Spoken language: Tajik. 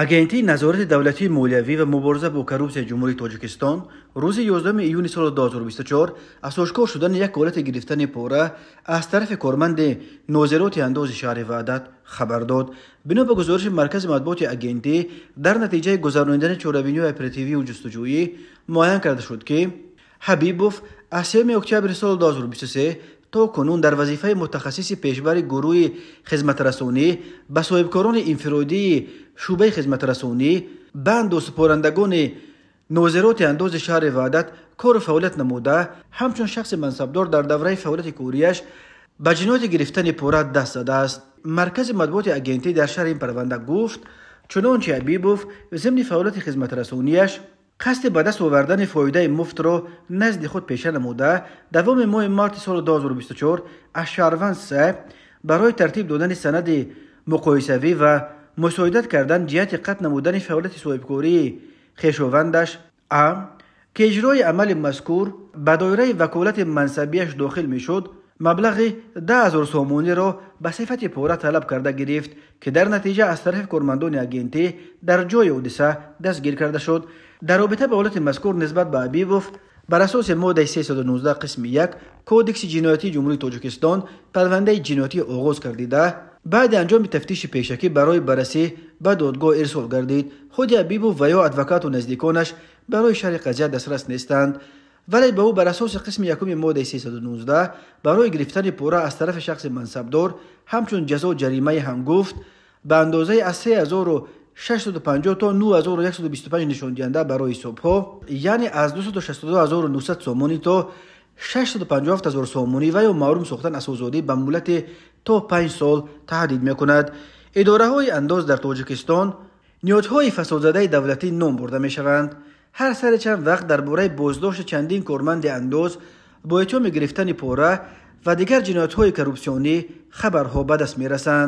Агентии назорати давлатии молиявӣ ва мубориза бо коррупсияи Ҷумҳурии Тоҷикистон рӯзи 11 июни соли 2024 аз ошкор шудани як ҳолати гирифтани пора аз тарафи корманди нозироти андози шаҳри Ваҳдат хабар дод. Бино ба гузориши маркази матбуоти агентӣ, дар натиҷаи гузаронидани чорабиниҳои оперативию ҷустуҷӯӣ муайян карда шуд, ки Ҳабибов аз 3 октябри соли 2023 то кунун дар вазифаи мутахассиси пешбари гурӯҳи хизматрасонӣ ба соҳибкорони инфиродии шӯъбаи хизматрасонӣ ба андозсупорандагони нозироти андози шаҳри Ваҳдат кору фаъолият намуда, ҳамчун шахси мансабдор дар давраи фаъолияти кориаш ба ҷинояти гирифтани пора даст задааст. Маркази матбуоти агентӣ дар шарҳи ин парванда гуфт, чунончи Ҳабибов зимни фаъолияти хизматрасонияш қасди ба даст овардани фоидаи муфтро назди худ пеша намуда, давоми моҳи марти соли 2024 аз шаҳрванд С барои тартиб додани санади муқоисавӣ ва мусоидат кардан ҷиҳати қатъ намудани фаъолияти соҳибкории хешовандаш А, ки иҷрои амали мазкур ба доираи ваколати мансабияш дохил мешуд, маблағи 10 000 сомониро ба сифати пора талаб карда гирифт, ки дар натиҷа аз тарафи кормандони агентӣ дар ҷои ҳодиса дастгир карда шуд. Дар робита ба ҳолати мазкур нисбат ба Ҳабибов бар асоси моддаи 319 қисми 1 Кодекси ҷиноятии Ҷумҳурии Тоҷикистон парвандаи ҷиноятӣ оғоз гардида, баъди анҷоми тафтиши пешакӣ барои баррасӣ ба додгоҳ ирсол гардид. Худи Ҳабибов ва ё адвокату наздиконаш барои шарҳи қазия дастрас нестанд, вале ба ӯ бар асоси қисми якуми моддаи 319 барои гирифтани пора аз тарафи шахси мансабдор ҳамчун ҷазо ҷаримаи ҳангуфт ба андозаи аз 3650 то 9125 нишондиҳанда барои ҳисобҳо, яъне аз 262 900 сомонӣ то 657 000 сомонӣ ва ё маҳрум сохтан аз озодӣ ба муҳлати то 5 сол таҳдид мекунад. Идораҳои андоз дар Тоҷикистон ниҳодҳои фасодзадаи давлатӣ ном бурда мешаванд. Ҳар сари чанд вақт дар бораи боздошти чандин корманди андоз бо иттиҳоми гирифтани пора ва дигар ҷиноятҳои коррупсионӣ хабарҳо ба даст мерасанд.